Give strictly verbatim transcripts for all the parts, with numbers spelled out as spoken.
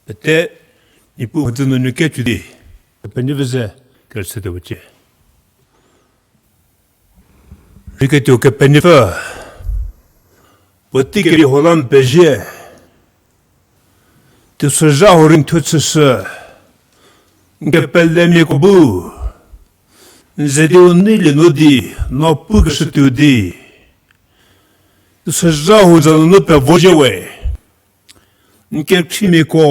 Pete, Niepuu mhodzü nu nu kecü di, Kepenuopfü ze kerüchütuo cie. Rei ketuo Kepenuopfü, puotei kerieu ho la n pezie. Teisozha huo rei n thuo chüshü, n kepelemiako bu, n ze di u neilie nu di, no pukeshütuo di, teisozha huo za nunu pevo zhie we. N kekhriemiako,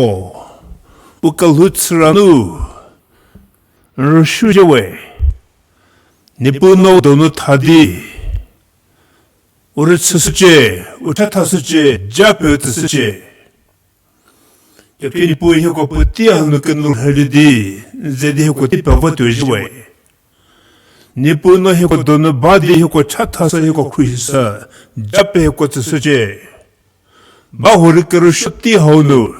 u kelhou chüra nu, n rüsuo zhie we. Niepuu no u donu tha di, u rüchüshücie, u chathashücie, japie u tsüshücie. Kekhrie Niepuu hieko puotei hanu kenu rhülie di, n ze di hieko tei pevotuo zhie we. Niepuu no hieko donu ba di hieko chathashü hieko khruohishü, japie hieko tsüshücie. Ba huo rei kerüsuo tei hau nu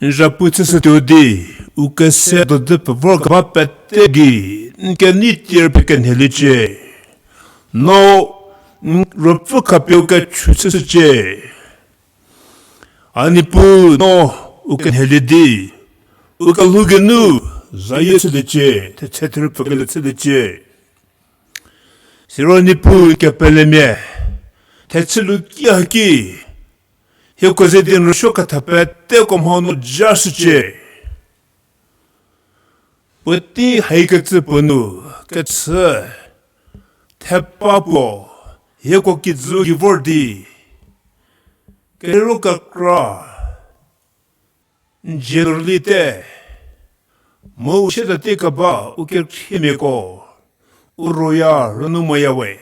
n zhapu chüshütuo di, u kese dodü pevor keba pete gei, n kenei tier pie kenheliecie. No, n ruopfü khapie u kechü chüshücie. A Niepuu no u kenhelie di, u kelhou geinu, zayie chüliecie, thetse therü pfükele chüliecie. Siro Niepuu kepelemia, thechü luki haki, hieko ze di n rüsuo ketha peteko mha no jashücie. Puotei haikecü puo nu, kechü, thepa puo, hieko kijü gei vor di, kerheiro kekra, n dzie nu rülite, mu u sieta tei keba u kekhriemiako, u roya rünu moya we.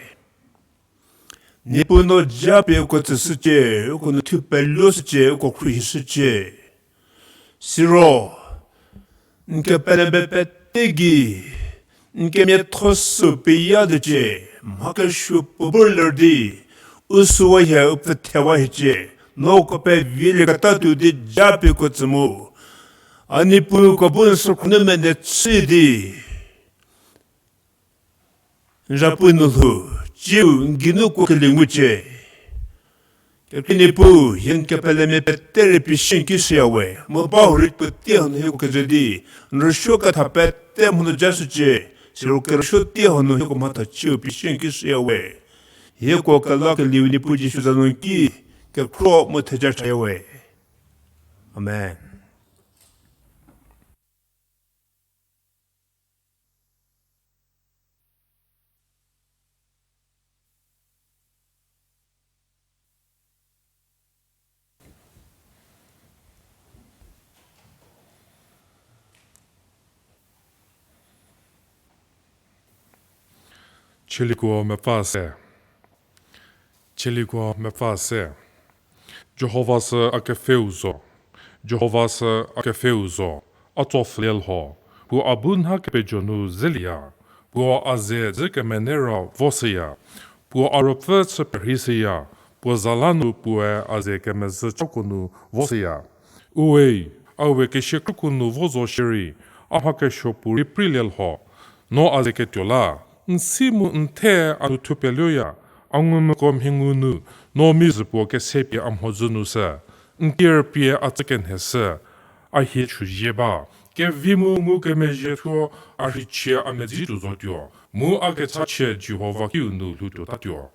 Niepuu no japie uko tsüshücie, uko nu thu peluoshücie, uko khruohishücie. Siro, n kepeleme pete gei, n kemiatho sü peyadecie, mha kesuo puo bu ler di, u süwa hie u pfüthewa hiecie, no uko pevilie ketatuo di japie uko tsü mu. A Niepuu uko bu n sükhro nu mene chü di, n zhapu nu lhou, tsiu n geinu kuo kelie ngucie. Kekhrie Niepuu, hie n kepelemia pete rei pie sie n ki shüya we, mu ba huo rei puotei hanu hieko keze di, n rüsuo ketha pete mho nu jashücie, siro kerüsuo tei hanu hieko mhatha tsiu pie sie n ki shüya we. Hieko kelakelieu Niepuu Jisu za nu ki, kekhro mu theja chaya we. Amen. Chieliko mepfü se. Chieliko mepfü se. Jihova sü a kepfheu zo. Jihova sü a kepfheu zo. A tso pfhülie lho. Puo a bu nha kepejo nu zelieya. Puo a ze dzü kemenei ra vo shüya. Puo a ruopfü chü perhei shüya. Puo za la nu puoe a ze kemezhü chako nu vo shüya. Uwe, a we kesia krüku nu vo zo shierei, a mha kesuo puorei preilie lho. No a ze ketuo la, n si mu n the a nu thupeluoya, a ngumvüko mhiengu nu, no mizhü puo kesepie a mhodzü nu sü, n kerpie a tsü kenhe sü, a hie chüzie ba, kevi mu ngukemezhie thuo a rheichie a medzi tuo zotuo, mu a kechachie Jihova kiu nu lhoutuotatuo.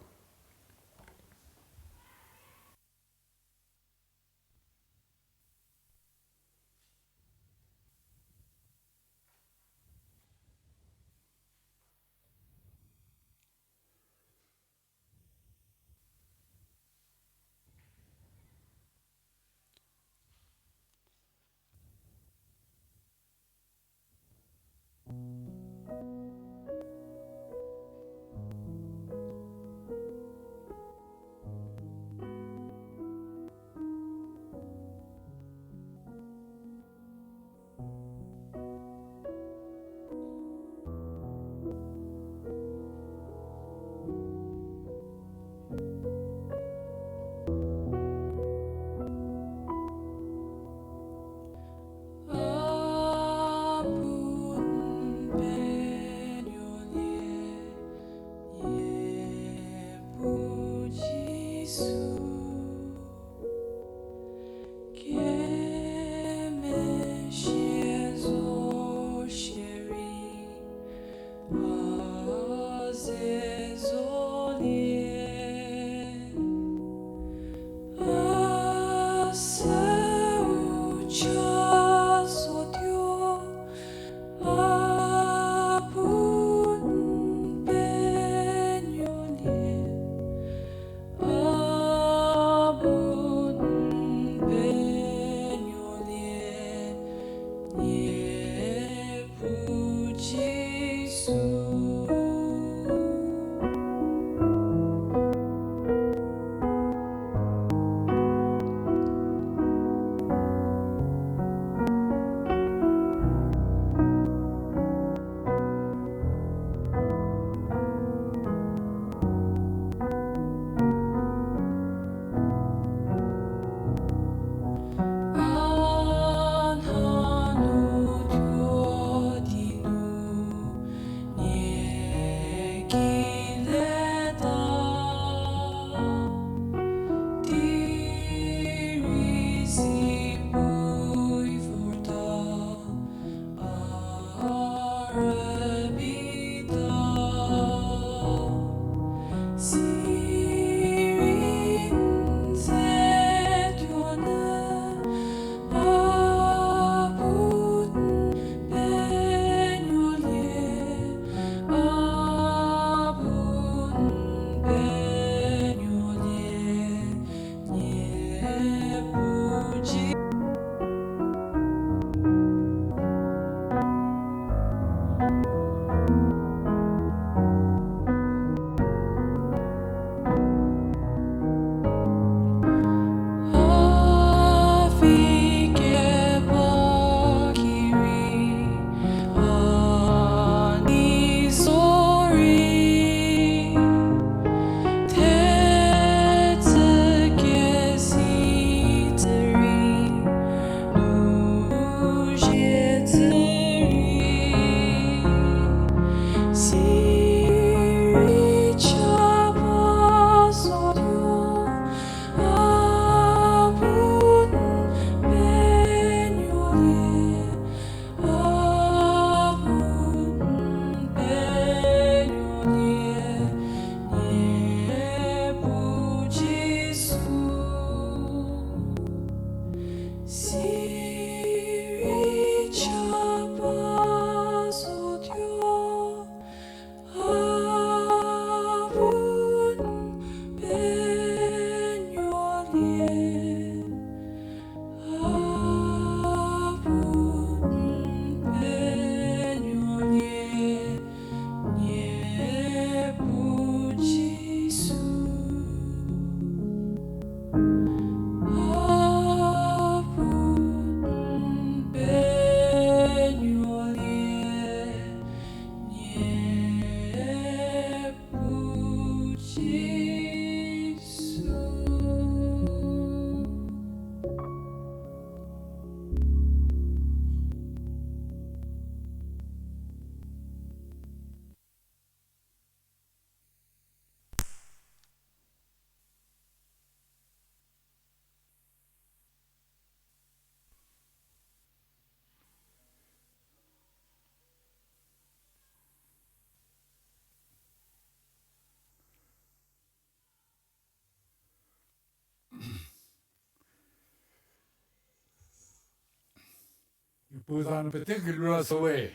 Puo za nu pete kelura shüwe.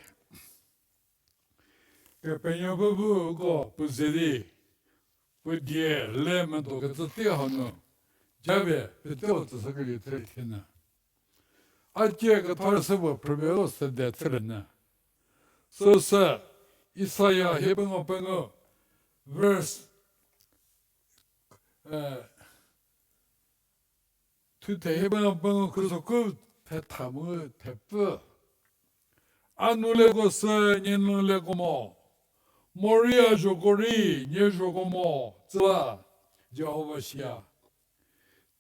Kepenuopfü bu uko puo ze di, puo die le medo kecü tei hau nu, japie peteu tsüshükelie thie thie nyü. A tie ketha rüse puo phrüpie u sede chülie nyü. Süsü Isaia hie pengou pengou, verse, eh, thuthe hie pengou pengou khuso ku thetha mu thepfü. A nu leko sü nie nu leko mo, morei a zhoko rei nie zhoko mo, tsüla Jihova siya.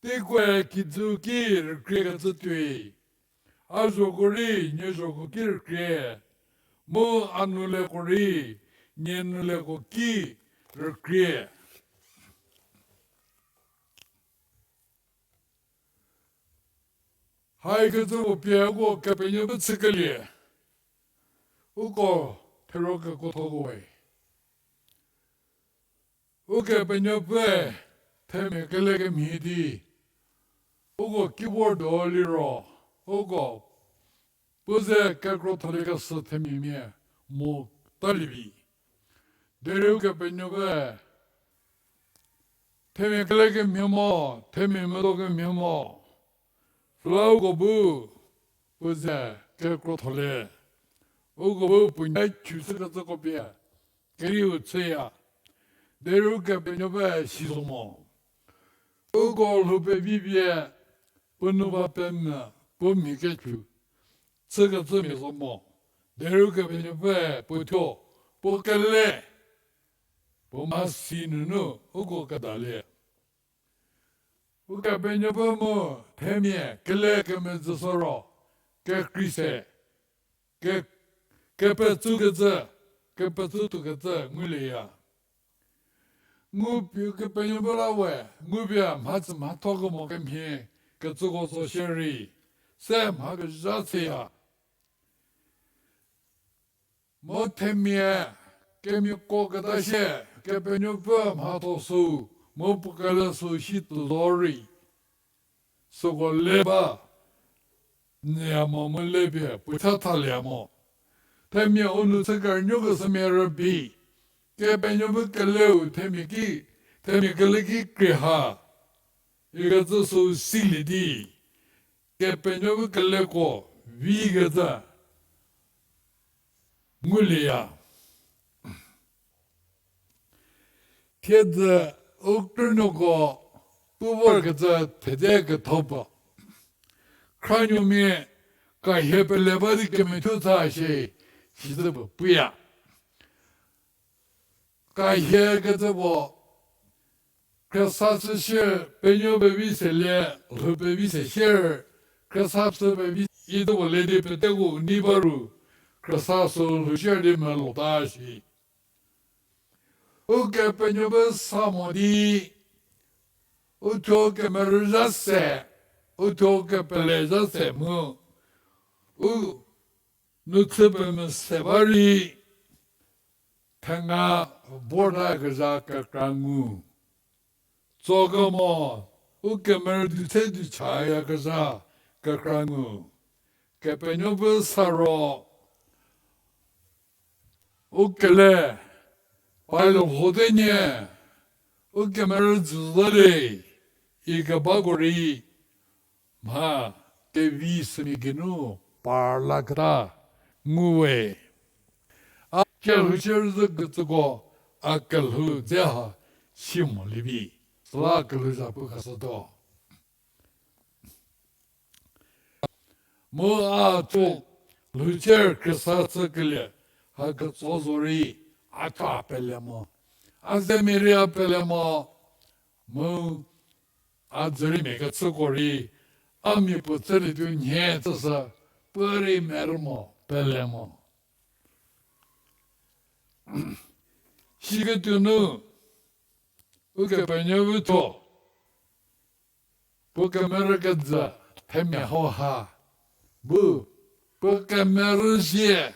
Teikoe kijüu ki rükrie kecü tuoi, a zhoko rei nie zhoko ki rükrie, mu a nu leko rei nie nu leko ki rükrie. Haikecü puo pie uko Kepenuopfü chükelie, uko thero kekuotho ko we. Ukepenuopfüe themia kelekemhie di uko ki vor do liro, uko puo ze kekrotholiekeshü themiamia mo talie vi. Derei Ukepenuopfü themia kelekemhie mo, themia medo kemhie mo, süla uko bu puo ze kekrotholie, uko bu puo nei chüshükecüko pie kerieu chüya. Derei Ukepenuopfü si zo mo. Uko lhou pevi pie puo nu ba pemvü, puo mhi kechu chükecümia zo mo. Derei Ukepenuopfü puo thuo, puo kele, puo mhasi nunu uko kedalie. Ukepenuopfü mu themia kele kemezhü sü ro, kekrei se, ke, kepetsukecü, kepetsu tuokecü ngulieya. Ngupie Ukepenuopfü la we, ngupie mhatsü mhatho kemo kemhie kecüko zo shierei, se mha kezha chüya. Mu themia kemiako keta sie, Kepenuopfü mhatho sü, mu puo kele sü si tuo zo rei, süko le ba nyüya mo mu le pie puo cha thalieya mo. Themia u nu chü kerünuokeshümia rübei, Kepenuopfü keleu themia ki, themia kele ki krie ha ikecü sü silie di, Kepenuopfü keleko vikecü ngulieya. Thiedzü u krünuoko pu vorkecü thedze ketho puo, khrünuomia kahie pele ba di kemethuo tha shie, sitse puo puya. Kahie kecü puo, khriesa chü sier, penuo pevi selie, lhou pevi se sier, khriesa chü pevi, itse puo le di peteko u nei ba ru, khriesa sü lhou sier di melota shi. Ukepenuopfü sa mo di, u thuo kemerü zha se, u thuo kepele zha se mu, u nu chü pemese ba rei, thenga bortakezha kekra ngu. Tsokemo, u kemerü dutshe duchayakezha kekra ngu. Kepenuopfü sa ro, u kele, pailo hote nie, u kemerü dzüzale, ikebako rei, mha kevi sümia geinu parlaketa nguwe. A kelhou chie rüzhükecüko a kelhou dze ha si molie vi, süla kelhou zhapu khashütuo. Mu a thuo lhou chie khriesa chükelie ha ketso zorei a thuo a pele mo. A zemia rei a pele mo. Mu a dzüriemia kechüko rei a mia puo chülietuo nhie chüshü, puo rei merü mo, pele mo. Siketuo nu, Ukepenuopfü thuo, puo kemerü kejü themia hau ha, bu, puo kemerü sie,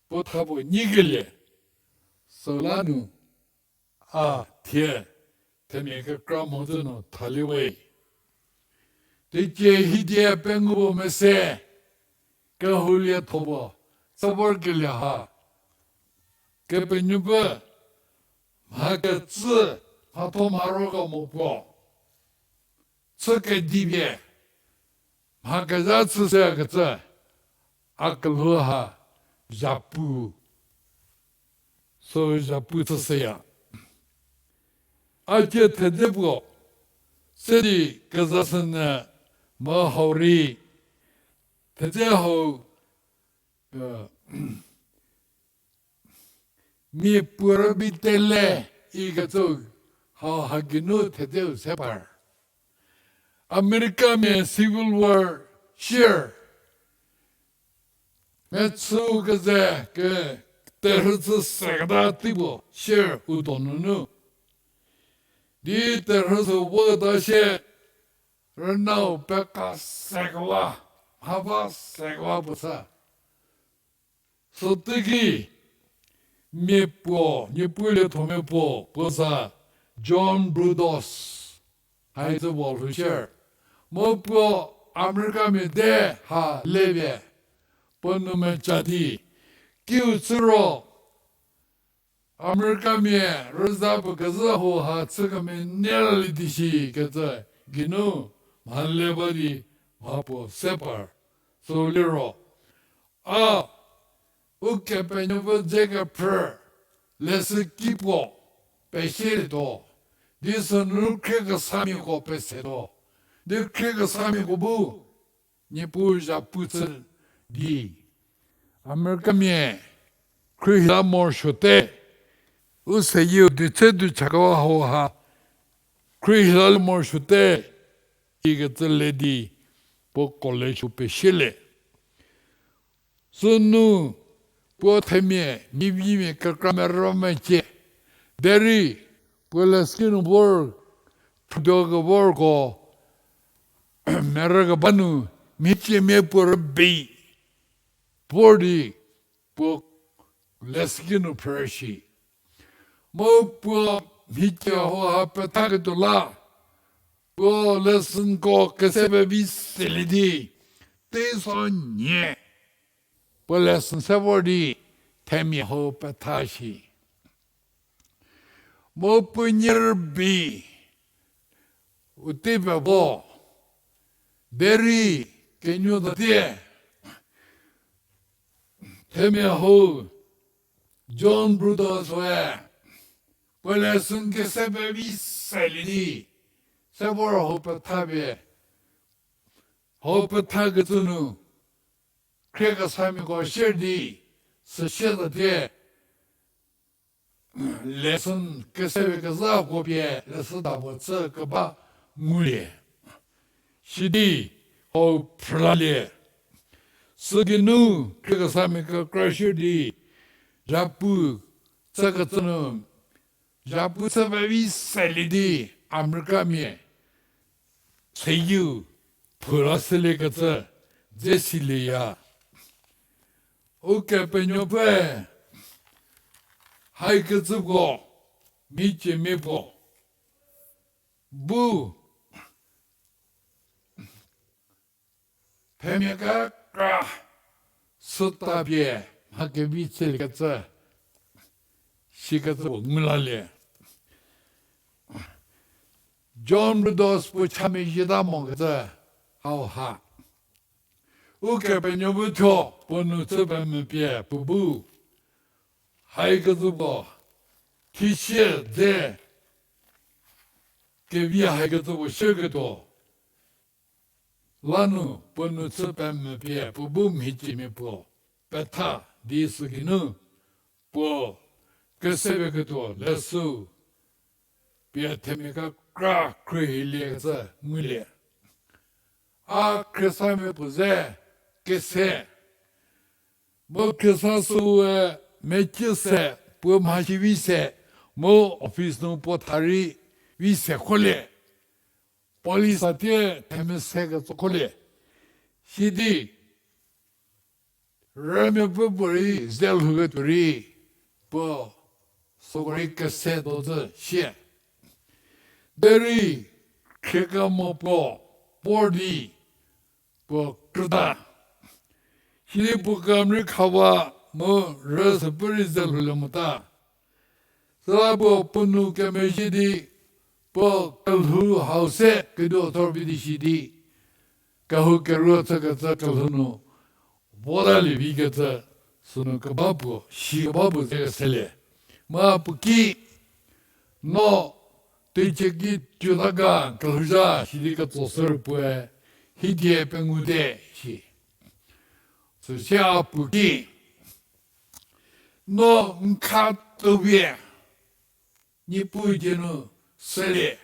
puo thapuo nyikelie, süla nu, a thie, themia kekra mhodzü nu thalie we. Teicie hidie pengou mese, kehoulietho puo, se vorkelie ha. Kepenuopfü, mha kecü, mhatho mharoko mo puo. Chü kedipie, mha kezha chüshükecü, a kelhou ha, zhapu. Sü zhapu chüshüya. A cie thedze puo, se di keza sünyü, mu hau rei, thedze hau, mia puo rübei tele ikecü hau ha geinu thedzeu se par. Americamia Civil War shier. Mechüu keze ke terhü chü seketa tei puo shier u donunu. Di terhü sü voketa sie rünau peka sekewa, mhava sekewa puo sa. Süteiki mia puo, Niepuu liethomia puo, puo sa John Brewdog, haicü puo lhou shier. Mu puo Americamia de ha lepie, puo nou mecha di, kiu chü ro, Americamia rüza puo kezhü hau ha chü kemenelie di shi kecü geinu mhale ba di mha puo se par. Sü liro, a, Ukepenuopfü dze kephrü, leshüki puo pesielietuo, di sünu khriekesamiako pesetuo, di khriekesamiako bu Niepuu zhapu chü di Americamia khruohila morosuote, u seyieu di tse du chakawa hau ha khruohila le morosuote, ikecü le di puo college-u pesielie. Sünu puo themia, mivimia kekra merü mecie. Derei puo leshüki nu vor, thutuo kevorko, merü keba nu, mhiciemia puo rübei vor di puo leshüki nu phrüshü. Mu puo mhicie hau ha pethaketuo la, puo leshüko kese pevi selie di, teiso nie puo leshü se vor di themia hau petha shi. Mu puo nie rübei u tei pevo, derei kenuo tatie, themia hau John Brewdog-e puo leshü kese pevi selie di, se vor hau pethapie, hau pethakecü nu khriekesamiako shier di, süsie tatie, leshü kese pevi kezhako pie leshüda puo chü keba ngulie. Sidi hau phrülalie. Sügeinu khriekesamia kekra shier di, zhapu chükecü nu, zhapu chü pevi selie di Americamia seyieu phoula selie kecü dze silieya. Ukepenuopfü haikecüko, miciemia puo bu themia kekra sütapie mha kevi chüliekecü, sikecü puo ngulalie. John Brewdog puo chamia zieta mokecü hau ha, Ukepenuopfü thuo puo nu chü pemvü pie puo bu haikecüko, thisie dze kevi haikecüko shüketuo lanu puo nu chü pemvü pie puo bu mhiciemia puo petha di sügeinu puo kese pevi ketuo leshü pie themia kekra khruohiliekecü ngulie. A khriesamia puo ze kese, mu khriesa süe mecie se, puo mhasi vi se, mu office nu puo tha rei vi se kholie. Police-a tie themia se ketso kholie. Sidi rümiapfü puorei ze lhouketuo rei puo süko rei kese do zhü sie. Derei khriekemo puo vor di puo krüta. Sidi puo kemrei khawa mu rüsü pfü rei ze lhoulie mota. Süla puo puo nou kemezhie di, puo kelhou hau se keduo thor vi di shi di, kehou keruo chükecü kelhou nu votalie vikecü, sünu keba puo, shi keba puo ze keselie. Mu puo ki, no, teicie ki tuota ga kelhouzha sidi ketsoshü puoe, hidie pengu te shi. Süsie a puo ki, no n kha tuo vie, Niepuu die nu sülie.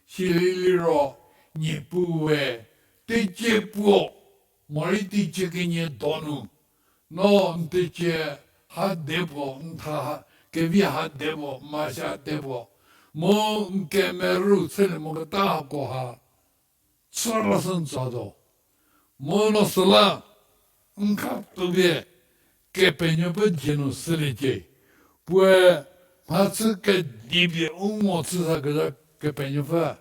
Sili liro, Niepuue teicie puo, morei teicie kenie donu, no n teicie ha de puo, n tha ha, kevi ha de puo, masi ha de puo, mu n kemerü chülie moketa hako ha, chü la sü n tsatuo. Mu no süla, n kha tuo vie, Kepenuopfü die nu süliecie. Puoe mhachü kedipie u ngo chüsakezha Kepenuopfü.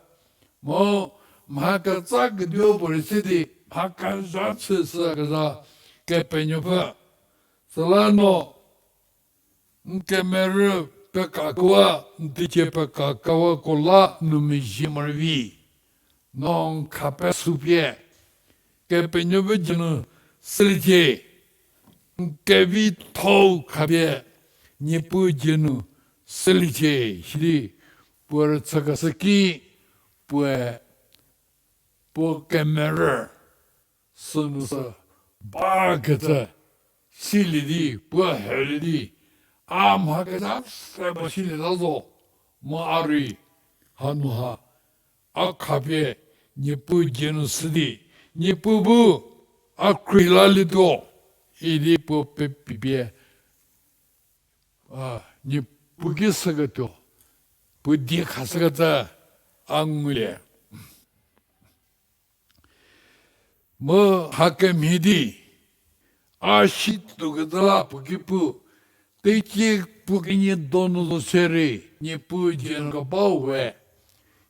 Mu mha ketsa keduo puorei se di mha kezha chü süsakezha Kepenuopfü. Süla no n kemerü pekakewa, n teicie pekakewako la nu mezhie morei vi, no n kha pesupie, Kepenuopfü die nu süliecie, n kevithou khapie, Niepuu die nu süliecie, sidi puo rüchükeshü ki, puoe, puo kemerü sünu sü bakecü, silie di, puo helie di, a mha kezha se ba silieta zo, mu a rei, hanu ha, a khapie, Niepuu die nu sü di, Niepuu bu, a krei lalietuo, idi puo pepipie, a, Niepuu ki süketuo, puo die khashükecü, a ngulie. Mu hakemhie di, a si tuokecü la puo ki pu, teicie puo kenie donu zo sierei, Niepuu die nu kebau we,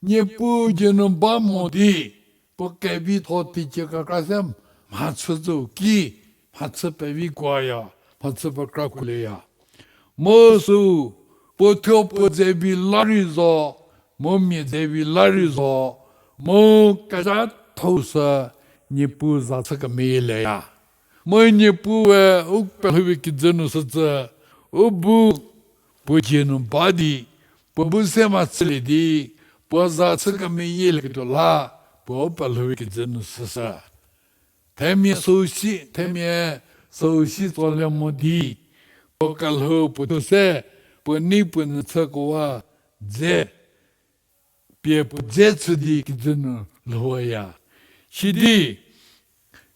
Niepuu die nu ba mo di, puo kevitho teicie kekra se mhachü zü ki, mhachü pevikuoya, mhachü pekra kuolieya. Mu sü, puo thuo puo dzevi la rei zo, mu mia dzevi la rei zo, mu kezhatho sü Niepuu za chü kemeyieleya. Mu Niepuue u pelhouvi kijü nu sücü, u bu puo die nu ba di, puo bu se mhachülie di, puo za chü kemeyielieketuo la, puo u pelhouvi kijü nu süshü. Themia süu si, themia süu si tsolie mo di, puo kelhou puo thuo se, puo nei puo nyü chükowa dze, pie puo dze chü di kijü nu lhouya. Sidi,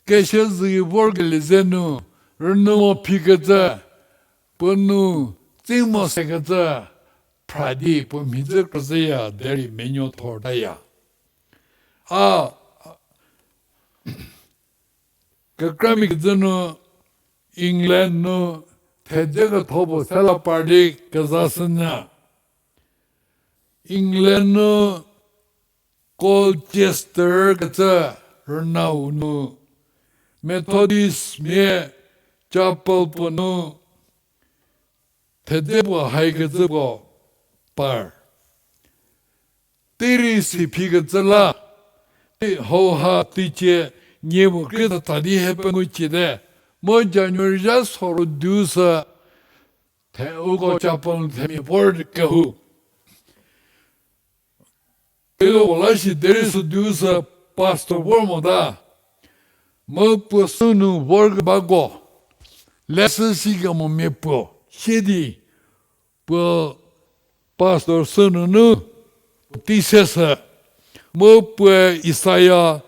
kesia zü vorkelie ze nu, rünyü mo phikecü, puo nu tsei mo sekecü, phra di puo mhidzü krüzhüya derei menuo thortaya. A, kekramia kijü nu England nu thedze ketho puo sela par di kezashünyü. England nu Colchester kecü rünau nu Methodist mia chapel puo nu thedze puo haikecü puo par. Teirei si phikecü la, hauha teicie nie puo krie tata di hie pengou ciete, mu January zha soro du sü, the uko chapel themia vor kehou. Kelo puo la shi derei sü du sü pastor vor mota. Mu puo sünu vorkebako, leshü sikemomia puo sie di, puo pastor sünunu puotei seshü. Mu puoe Isaia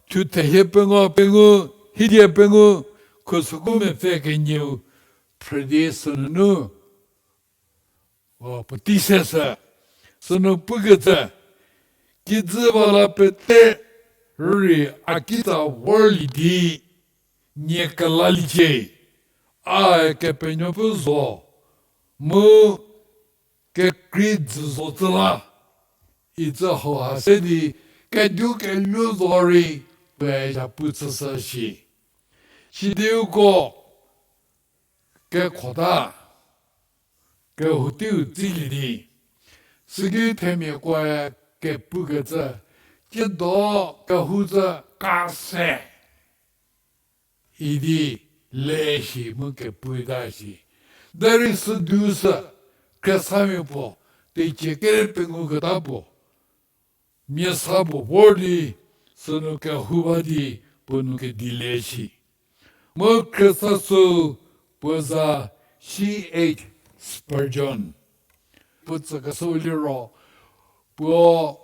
thuthe hie pengou pengou, hidie pengou, khusüku mepfü kenieu phrüdi sünunu puotei seshü. Sünu pukecü, kijü va la pete rürei a kitsa vorlie di nie kelaliecie, a Kepenuopfü zo, mu kekrei dzü zo tsü la, icü hauha se di kediu kelhou zo rei puoe zhapu chüshü shi. Sidi uko kekhota, kehou teiu tsilie di, süki themiakoe kepukecü, tsiedo kehou zü kase idi le shi mu keputa shi. Derei südu sü, Khristamia puo, teicie kere penguketa puo, mia sa puo vor di, sünu kehou ba di, puo nu kedilie shi. Mu Khrista sü puo za C H Spurgeon. Puo tsükeshüu liro, puo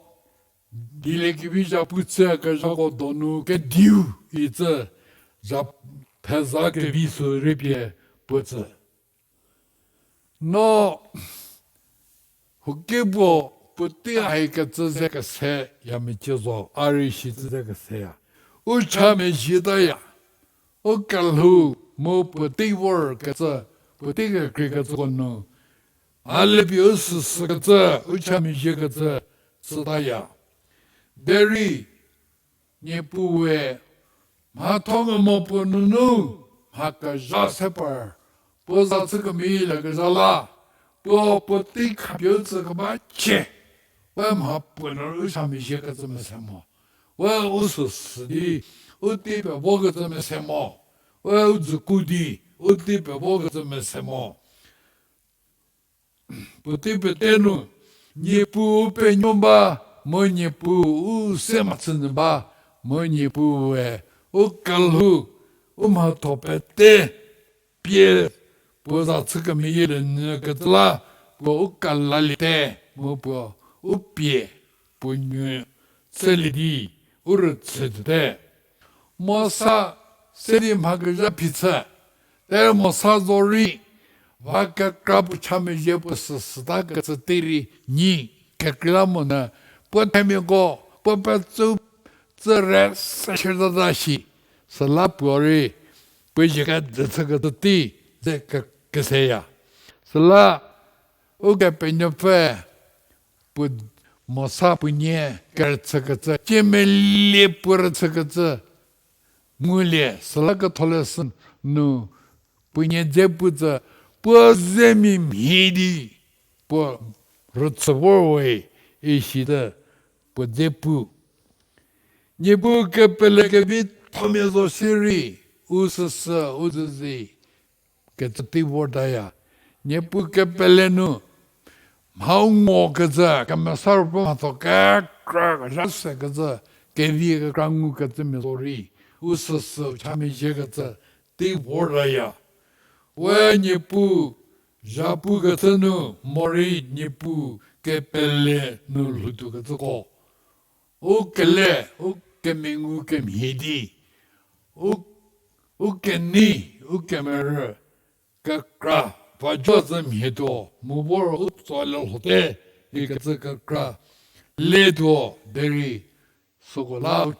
dieliekevi zhapu chükezhako donu kediu icü zha theza kevi sü rei pie puo tsü. No huoki puo puotei haikecü ze kese ya mecie zo, a rei shicü ze keseya. U cha mezhietaya. U kelhou mu puotei vorkecü, puotei kekreikecüko nu, a lepie u süsükecü, u cha mezhiekecü chütaya. Derei Niepuue mhatho kemo puo nunu mha kezha se par, puo za chü kemeyie lekezha la, puo puotei khapie u tsü keba chie, we mha puo nu u cha mezhiekecü mese mo. We u süsü di u tei pevokecü mese mo. We u dzüku di u tei pevokecü mese mo. Puotei pete nu, Niepuu penuo ba, mu Niepuu u se mhachünyü ba, mu Niepuue u kelhou, u mhatho pete pie puo za chü kemeyie lenyükecü la, puo u kelaliete, mu puo u pie puo nuo chülie di u rüchütuote. Mosa se di mha kezha phichü. Derei Mosa zo rei, va kekra puo cha mezhie puo süsütakecü tei rei nyi kekreilamonyü, puo themiako puo petsü tsü re se shütata shi. Süla puo rei puo zie kejü chükecü tei ze ke- keseya. Süla Ukepenuopfü puo Mosa puo nie kerüchükecü, ciemelie puo rüchükecü ngulie, süla ketholeshü nu puo nie dze pu tsü, puo zemia mhie di puo rüchü vor we, isite puo dze pu. Niepuu kepele kevithomia zo sirei, u süsü u züzie kecü tei vortaya. Niepuu kepele nu mha u ngokecü, Kemesa Ruopfü mhatho kekra kezha sekecü, kevi kekra ngukecümia zo rei, u süsü u cha mezhiekecü tei vortaya. We Niepuu zhapukecü nu morei Niepuu kepele nu lhoutuokecüko, u kele, u kemengu kemhie di, u, u kenei, u kemerü, kekra, va jo zü mhietuo, mu vor u tsolie lhote ikecü kekra letuo derei, süko la,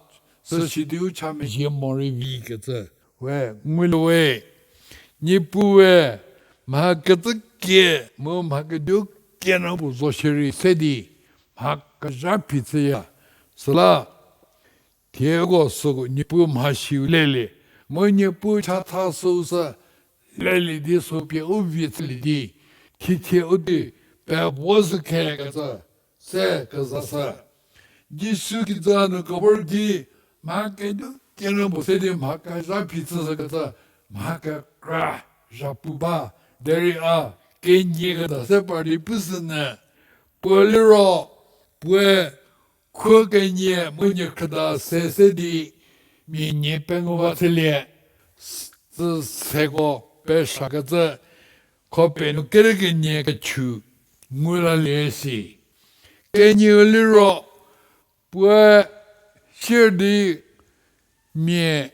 süsidi u cha mezhie morei vikecü we ngulie we. Niepuue mha kecü kie mu mha kediu kie nu puo zo shierei se di mha kezha phichüya. Süla thieko süko Niepuu mhasiu lelie, mu Niepuu chatha süu sü lelie di sü pie u vie chülie di, thithie u di pevo zhü khe kecü se kezashü. Jisu kijü nu kevor di mha kediu kie nu puo se di mha kezha phichüshükecü mha kekra zhapu ba, derei a kenie keda se par di pushünyü. Puo liro, puoe khuo kenie mu nie khrüda se se di mia nie pengou ba chülie, s- sü seko peshakecü, kho penuo kere kenie kechu ngu lalie si. Kenieu liro, puoe sier di mia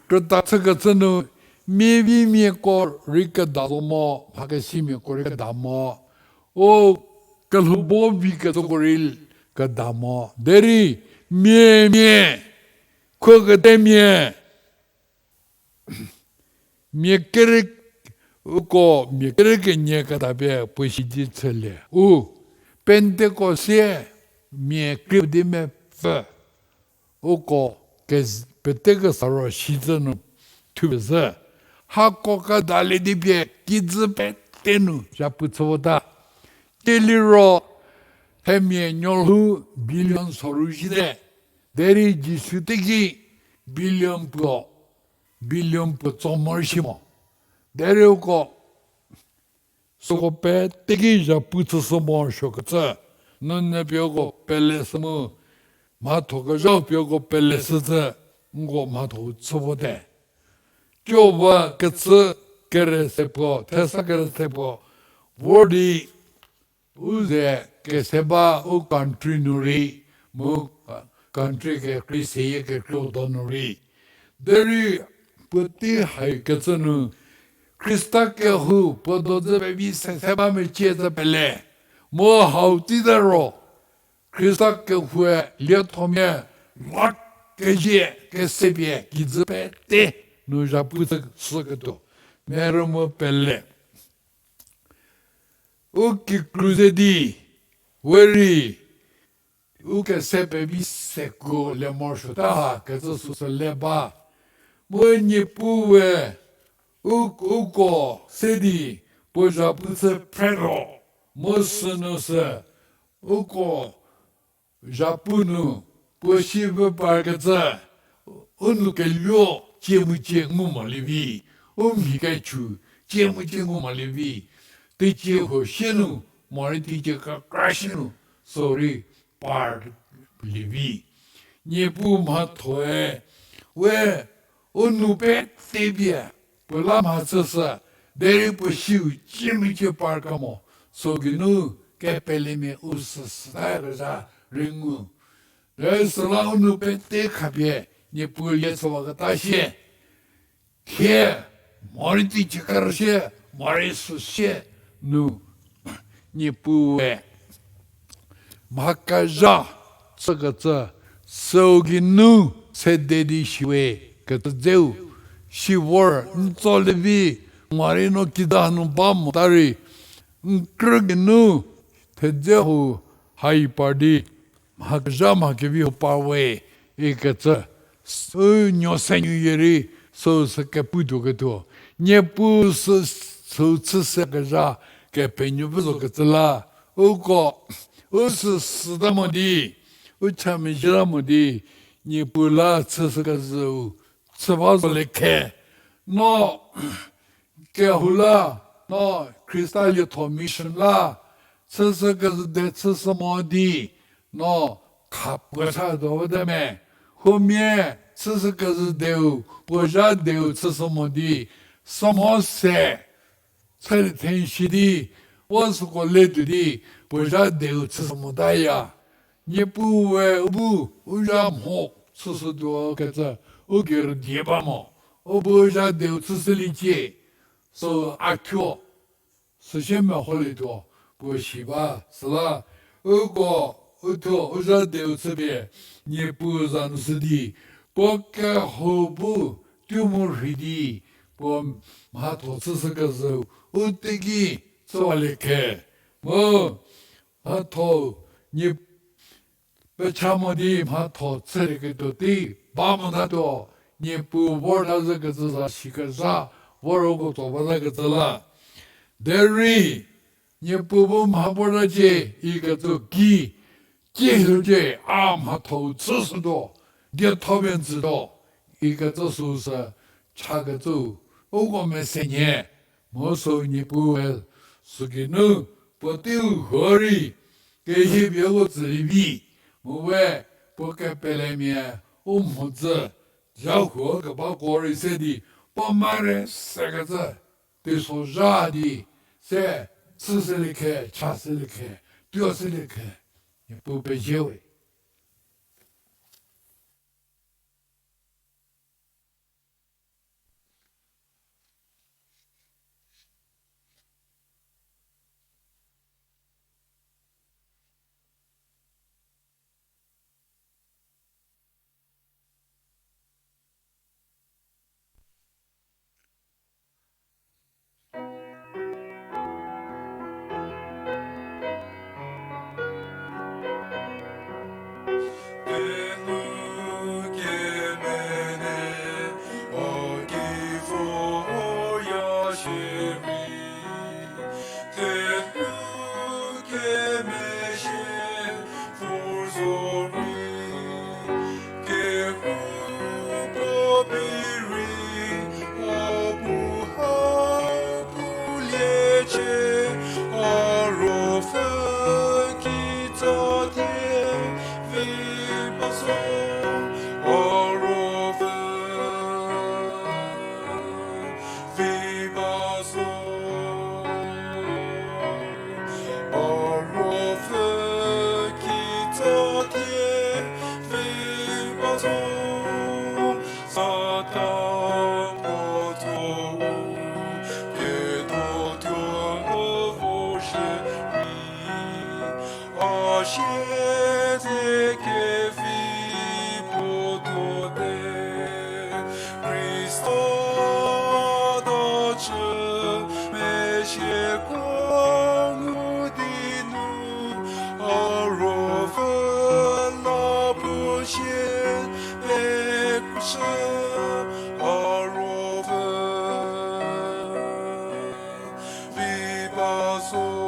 krüta chükecü nu, miavimiako rei keda zo mo, mhakesimiako rei keda mo, u kelhou bo vikecüko rei keda mo, derei mia mia, khuo ketemia, mia kere, uko mia kere kenie keda pie puo sidi chülie u, Pentecost sie mia krie di mepfü. uko kez-, pete kesa ro shicü nu thupie zhü. Hako kedalie di pie kijü pete nu zhapu chü vota. Kieliro themia nuolhou billion soru zhüte. Derei Jisu teiki billion puo, billion puo tso mor shi mo. Derei uko süko pete ki zhapu chüshü morosuokecü, nunu pie uko pele shü mu, mhatho kezhau pie uko pele shücü, nko mhatho chü vote. Tuo ba kecü kere se puo, thesa kere se puo, vor di u ze kese ba u country nu rei, mu country kekrei seyie kekrei donu rei. Derei puotei haikecü nu, Khrista kehou puo do zü pevi se se ba mecie zü pele. Mu hau tite ro, Khrista kehoue liethomia la kezie kesepie kijü pete nu zhapu chü shüketuo. Merü mu pele. U kikru ze di, we rei, u kese pevi sekuo le morosuota ha kecü süsü le ba. Mu Niepuu we, u, uko se di, puo zhapu chü phre ro, mu sünu sü, uko zhapu nu, puo sipie parkecü, u nou keluo cie mu cie ngu molie vi, u mhi kechu cie mu cie ngu molie vi, teicie huo sie nu, morei teicie kekra sie nu, süu rei parlie vi. Niepuu mhathoe, we u nou pete pie, puo la mhachüshü, derei puo siu cie mu cie parkemo, süu geinu kepelemia u süsütayakezha rei ngu. Derei süla u nou pete khapie, Niepuu lie chüwaketa sie. Thie, morei teicie kekra sie, morei süsie nu, Niepuu we mha kezha chükecü, süu geinu sede di siwe kecü dzeu, si vor n tsolie vi, morei no kida nu ba mota rei, n krü geinu thedze hau hai par di, mha kezha mha kevi hau par we, ikecü, u nuo se nuoyie rei, süu sü kepu tuoketuo. Niepuu sü, süu chü se kezha, kepenuopfü zokecü la, uko, u süsüta mo di, u cha mezhieta mo di, Niepuu la chüshü kezhüu, chü ba zolie khe. No, kehou la, no Khrista lietho mission la, chüshü kezhü de chüshü mo di, no khapuo cha do te me. Huomia chüshü kezhü deu, puo zha deu chüshü mo di, sü mo se, chülie thenshi di, vo süko le tuo di, puo zha deu chüshü motaya. Niepuu we u bu u zha mho chüshütuo kecü, u kerüdie ba mo, u bu u zha deu chüshüliecie, sü a thuo, süsie meholietuo, puo si ba, süla, uko, u thuo, u zha deu chüpie, Niepuu za nu shü di, puo kehou bu, tuo mu rhei di, puo mhatho chüshü kezhü, u teiki, chüwalie khe, mu, mhatho, nie pecha mo di mhatho chülieketuo tei ba motatuo, Niepuu vorta zhükecü za sikezha, vor uko tso batakecü la. Derei, Niepuu bu mha vortacie ikecü ki, kihiecie a mhatho-u chüshütuo, dietho pie n tsütuo, ikecü süu sü chakecü, uko mese nhie, mu süu Niepuu we sügeinu, puoteiu huo rei, kehie pie uko tsülie vi, mu we, puo kepelemia, u mhodzü, zha huo kebako rei se di, puo mare sekecü, teisozha di, se, chüshülie khe, chashülie khe, tuoshülie khe, Niepuu pezie we. Siete kevi puo tuote, Khrista dojü mezhieko ngu di nu, a ruopfü la puo sie pekushü, a ruopfü vi ba zo